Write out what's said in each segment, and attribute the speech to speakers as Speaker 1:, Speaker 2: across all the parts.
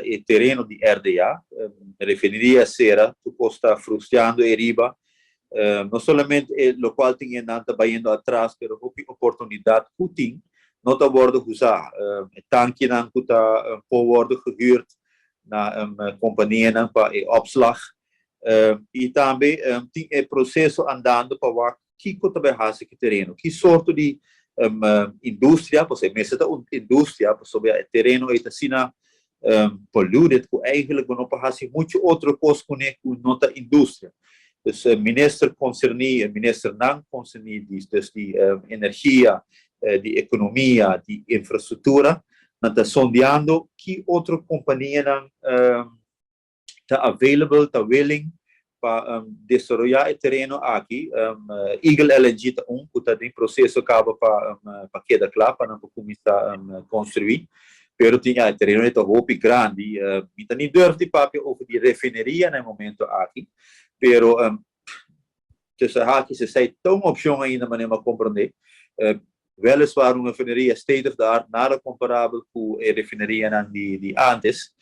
Speaker 1: E tereno di RDA, refineria sera, tur ta frustrando ariba, no solamente loke tin nan ta bayendo atras, pero hopi oportunidad cu tin, no ta wordo usa. Tankinan cu ta por wordo gehuurd na un compania pa e opslag. Y tambe tin e proceso andando pa wak kico tambe hasi cu tereno, ki sorto di industria, pues mester ta un industria, pasobra e tereno ta asina polluted, cu eigenlijk no por hasi mucho otro cos cu no ta industria. Dus minister concerni, ministernan concerni, dus di energia, di economia, di infrastructura, nan ta sondeando ki otro companianan ta available, ta willing pa desaroya e tereno aki. Eagle LNG ta un cu ta den proceso caba pa keda cla, pa nan cuminsa construi. Pero tin e tereno ta hopi grandi. Mi no durf di papia over di refineria na e momento aki. Pero tussen haakjes, esey ta un opcion ainda, mas mi comprende. Weliswaar un refineria state of the art, nada comparabel cu e refineria di antes.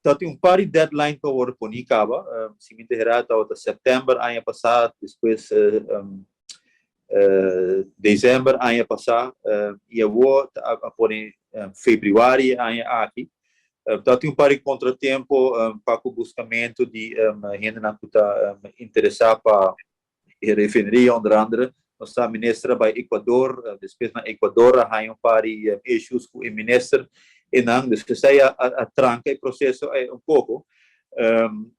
Speaker 1: Tin un par di deadline cu awor poni caba. Si mi ta ta september aña pasa, despues december aña pasa, y awor a pone februari aña aki. Tin un par di contratempo pa e buscamento di hende cu ta interesa pa refineria, onder andere. Nos minister pa Ecuador, despues na Ecuador, tin un par di issues cu e minister, y nan, dus esey a tranca e proceso un poco.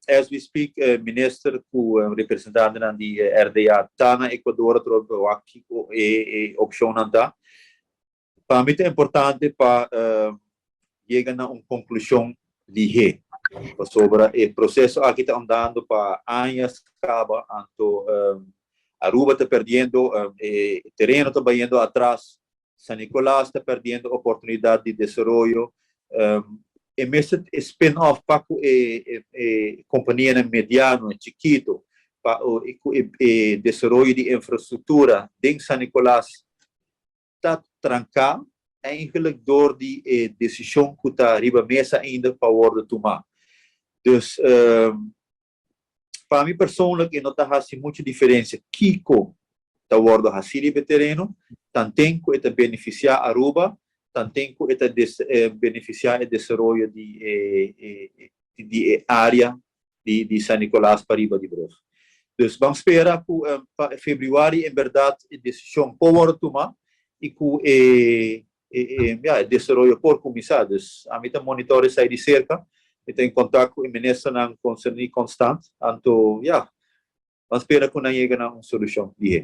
Speaker 1: As we speak, minister cu representante di RDA ta na Ecuador, aki e opcion ta. Pa mi ta importante pa yega na un conclusion lihe sobre e proceso aki ta andando pa aña caba, anto Aruba ta perdiendo, e tereno ta bayendo atras, San Nicolas ta perdiendo oportunidad di desaroyo, e mes spin-off pa e compania mediano, chikito, pa e desaroyo di infrastructura den San Nicolas ta tranca eigenlijk door di decision cu ta riba mesa ainda pa wordo tuma. Dus pa mi persoonlijk no ta hasi mucho diferencia kico ta wordo hasi riba tereno, tanten cu ta beneficia Aruba, tanten cu ta beneficia e desaroyo di area di San Nicolas pariba di brug. Dus ban spera cu pa februari en berdad e decision por wordo tuma y cu e, ja, e desaroyo por cuminsa. Dus ami ta monitor esey di cerca, mi ta den contacto cu e ministernan concerni constant, anto ja, ban spera cu nan yega na un solucion.